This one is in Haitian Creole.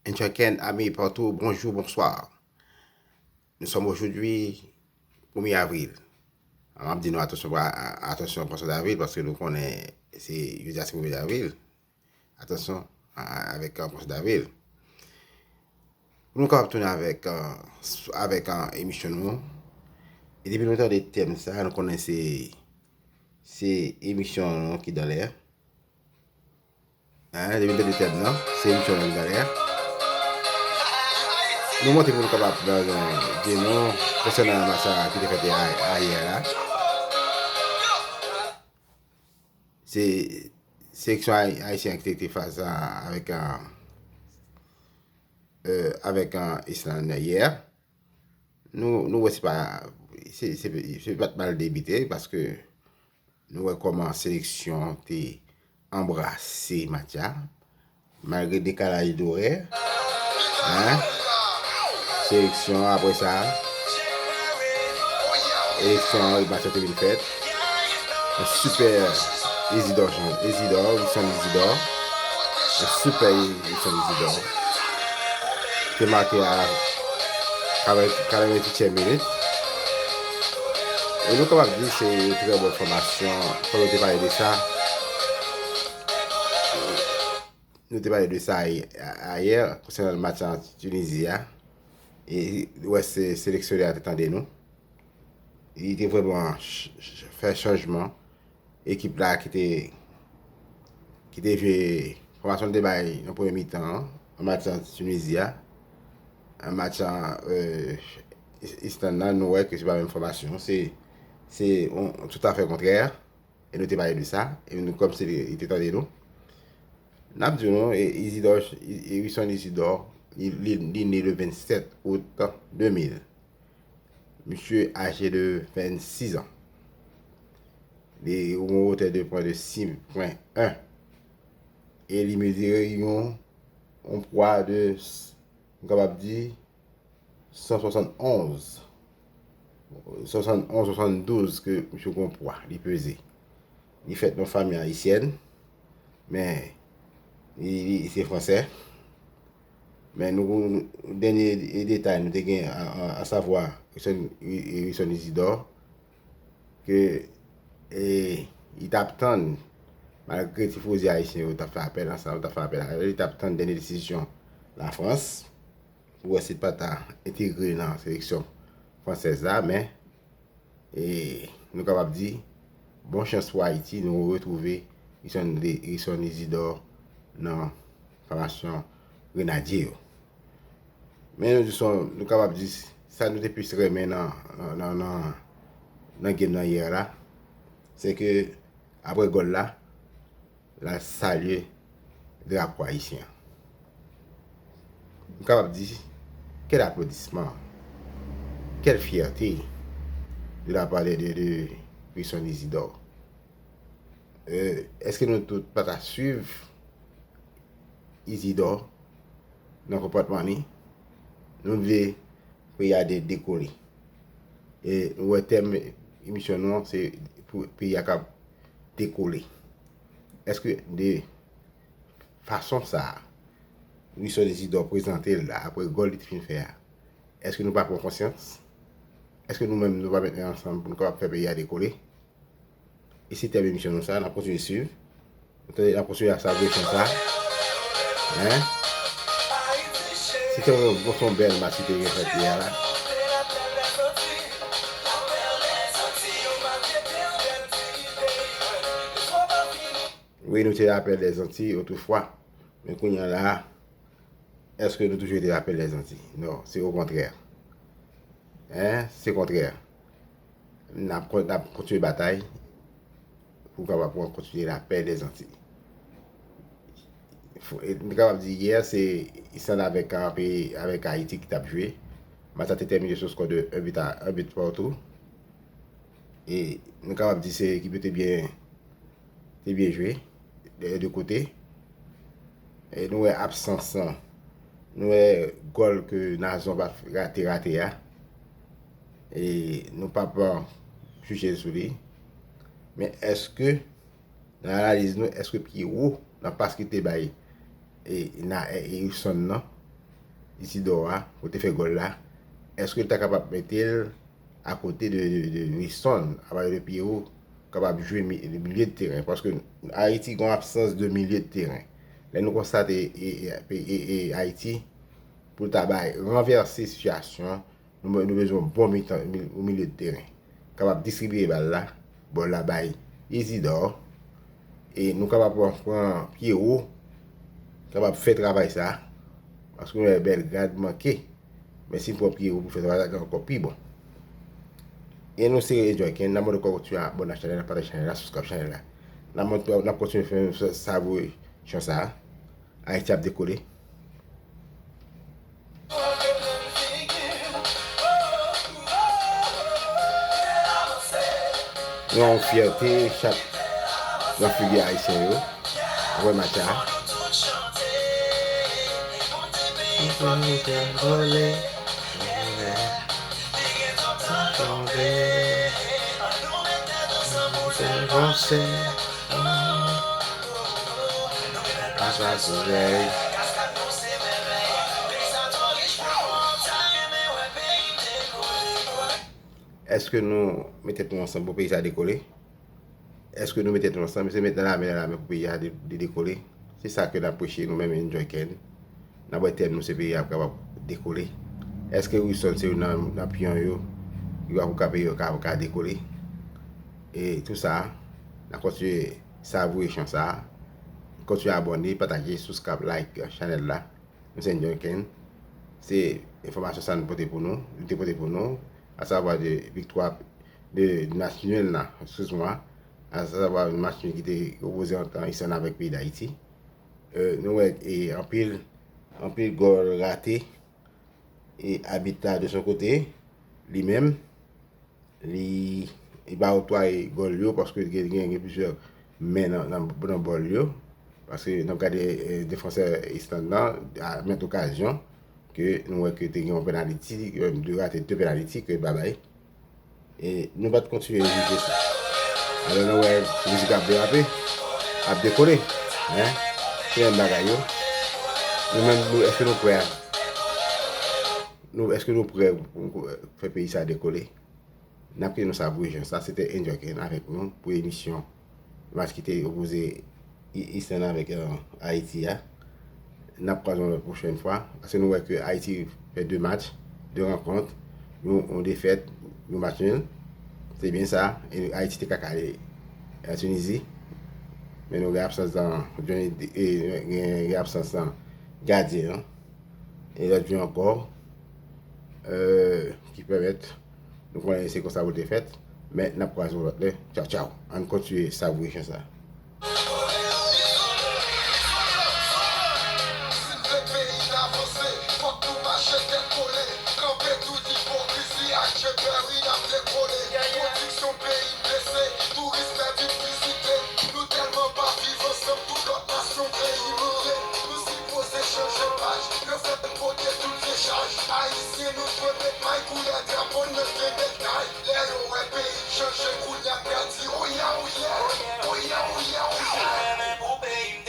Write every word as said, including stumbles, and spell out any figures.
N J K N, ami partout, bonjour, bonsoir. Nous sommes aujourd'hui premier avril. M ap di nou atansyon, atansyon pou sèt avril, paske nou konnen se jodi a se premier avril. Atansyon avèk pou sèt avril. Pou nou kapab tounen avèk, avèk emisyon nou. E depi nou tande tèm sa, nou konnen se, se emisyon nou ki dan lè. Hein, depi nou tande tèm nan, se emisyon nou ki dan lè. Nou monte pou nou kapab di nou konsènan match sa ki te fèt ayè la. Se seleksyon ayisyen ki te fè fas avèk, avèk Island yè. Nou, nou wè se pa, se, se, se pa t mal debite, paske nou wè kòman seleksyon te anbrase match la, malgre dekalaj dorè. Hein? Seleksyon, apre sa, eleksyon, match la te vin fèt. Yon sipè Isidor Jean, Isidor, Wilson Isidor. Yon sipè Wilson Isidor. Te make a katreventuityèm minit. E nou kapab di se yon trè bòn fòmasyon. Fò nou te pale de sa. Nou te pale de sa ayè, konsènan match an Tinizi a. E wè se seleksyonè a te tande nou. Li te vrèman fè chanjman. Ekip la ki te, ki te jwe fòmasyon l te bay nan premye mitan an, nan match an Tinizi a, nan match an Island la, nou wè ke se pa menm fòmasyon. Se, se toutafè kontrè. E nou te pale de sa. E nou, kòm se li te tande nou, n ap di nou, Isidor, Wilson Isidor, li, li, li ne le vennsèt out de mil. Misye aje de vennsis an. Li yon wotè de pwen de sis pwen en. E li mezire yon, yon pwa de, m kapab di, san swasannonz. Swasannonz, swasanndouz ke misye gon pwa, li peze. Li fèt nan fanmi ayisyèn, men li, li se fransè. Men nou, dènye detay nou te gen, a, a, asavwa Wilson, Wilson Isidor, ke, e, li t ap tann, malgre tifozi ayisyen yo t ap fè apèl ansanm, t ap fè apèl a yo, li t ap tann dènye desizyon Lafrans, pou wè si l pa ta entegre nan seleksyon fransèz la, men, e, nou kapab di, bon chans pou Ayiti, nou retwouve Wilson, Wilson Isidor nan fòmasyon Grenadye yo. Men nou di son, nou kapab di, sa nou te plis renmen nan, nan, nan, nan, nan game nan yè la, se ke, apre gòl la, l al salye drapo ayisyen an. M kapab di, quel applaudissement, quelle fierté de la part de, de, de Wilson Isidor. Euh, èske nou tout pa ta swiv Isidor nan konpòtman li? Nou vle peyi a de-, dekole. E nou wè tèm emisyon nou an, se pou peyi a kab dekole. Èske de fason sa a, Wilson Isidor prezante l la, apre gòl li te fin fè a, èske nou pa pran konsyans? Èske nou menm, nou pa met men ansanm pou nou kapab fè peyi a dekole? E se tèm emisyon nou sa, n ap kontinye swiv. N ap kontinye ak sa, vre chan sa. Hein? Se te yon, se yon bèl match ki te gen fèt yè la. Wi, nou te Lapèl dèzantiy otrefwa. Men kounye a la, èske nou toujou te Lapèl dèzantiy? Non, se okontrè. Hein? Se kontrè. N ap kon-, n ap kontinye batay pou kapab pran kontinye Lapèl dèzantiy. Fo-, e, nou kapab di yè, se Island avèk, avèk Ayiti ki t ap jwe. Match la te tèmine sou skò de un but à, un but partout. E nou kapab di se ekip yo te byen, te byen jwe, de, de kote. E nou wè absans lan. Nou wè gòl ke Nazon pa f-, rate, rate a. E nou p ap jije sou li. Men èske, nan analiz nou, èske Pierrot, nan pas ki te bay, e, nan, e, e Wilson nan, Isidor a, kote fè gòl la, èske l ta kapab mete l akote de, de, de Wilson, a pale de Pierrot, kapab jwe mi- milye de teren? Paske Ayiti gen yon absans de milye de teren. Lè nou konstate e, e, e, e, e Ayiti, pou l ta bay ranvèse sitiyasyon, nou, nou bezwen yon bon mitan, mi- yon milye de teren. Kapab distribiye bal la, bòl la bay Isidor, e nou kapab pran, pran Pierrot, kapab fè travay sa, paske nou wè Belgrad manke. Men si n pran Pierrot pou fè travay la, li ankò pi bon. E nou se Enjoy Ken, n ap mande w kontinye abòne ak chanèl la, pataje chanèl la, subscribe chanèl la. N ap mande, n ap kontinye fè menm sa, savoure chan sa a. Ayiti ap dekole. Nou yon fyète chak nan figi ayisyen yo. Apre match la. Èske nou met tèt nou ansanm pou peyi sa a dekole? Èske nou met tèt nou ansanm? Se met nan lame, nan lame pou peyi a de- de- dekole? Se sa ke n ap preche nou menm, Enjoy Ken. N ap wè tèm nou se peyi a kapab dekole. Èske Wilson se youn nan, nan pyon yo ki va pou ka peyi yo ka, ka dekole? E tou sa, n ap kontinye savoure chan sa a. Kontinye abòne, pataje, subscribe, like chanèl la. Nou se Enjoy Ken. Se enfòmasyon sa nou pote pou nou, nou te pote pou nou, asavwa de viktwa, de match nul la, excuse-moi, asavwa match nul ki te opoze ant Islande avèk peyi Dayiti. E, nou wè e anpil, anpil gòl rate, e abit la de son kote, li menm, li, li pa oktwaye gòl yo, paske gen, gen, gen plizyè men nan, nan, nan bòl yo. Paske n ap gade, e, defansè Island nan, a mèt okazyon, ke nou wè ke te gen yon penaliti, e, de rate de penaliti ke l pa bay. E nou pa t kontinye jije sa. Alò, nou wè mizik ap derape, ap dekole. Hein? Se menm bagay yo. Nou menm, nou, èske nou prè a? Nou, èske nou prè pou, pou fè peyi sa dekole? N ap kite nou sa pou jan sa. Se te Enjoy Ken avèk nou pou emisyon match ki te opoze I- Islande avèk, e, Ayiti a. N ap kwaze yon lòt pwochèn fwa. Paske nou wè ke Ayiti fè de match, de rankont, yon, yon defèt, yon match nul. Se byen sa. E Ayiti te ka kale, e, Tinizi. Men nou gen absans nan Johnny, e, gen, gen absans nan gadyen an. E lòt jou ankò, e, ki pèmèt nou konnen se konsa pou l te fèt, men n ap kwaze yon lòt lè. Tchaw, tchaw. Ann kontinye savoure chan sa. Si n vle peyi n avanse, fòk nou mache tèt kole, kanpe tout ipokrizi ak Jay Perry n ap dekole. Pwodiksyon peyi n bese, touris pèdi vizite. Nou tèlman pa viv ansanm, tout lòt nasyon vle imore. Nou sipoze chanje paj, yo fè n pote tout vye chaj. Ayisyen nou dwe met may koulè drapo n nan byen bèl kay. Lè yo wè peyi n chanje, kounye a n ka di oya oya, oya oya oya. Mwen menm pou peyi m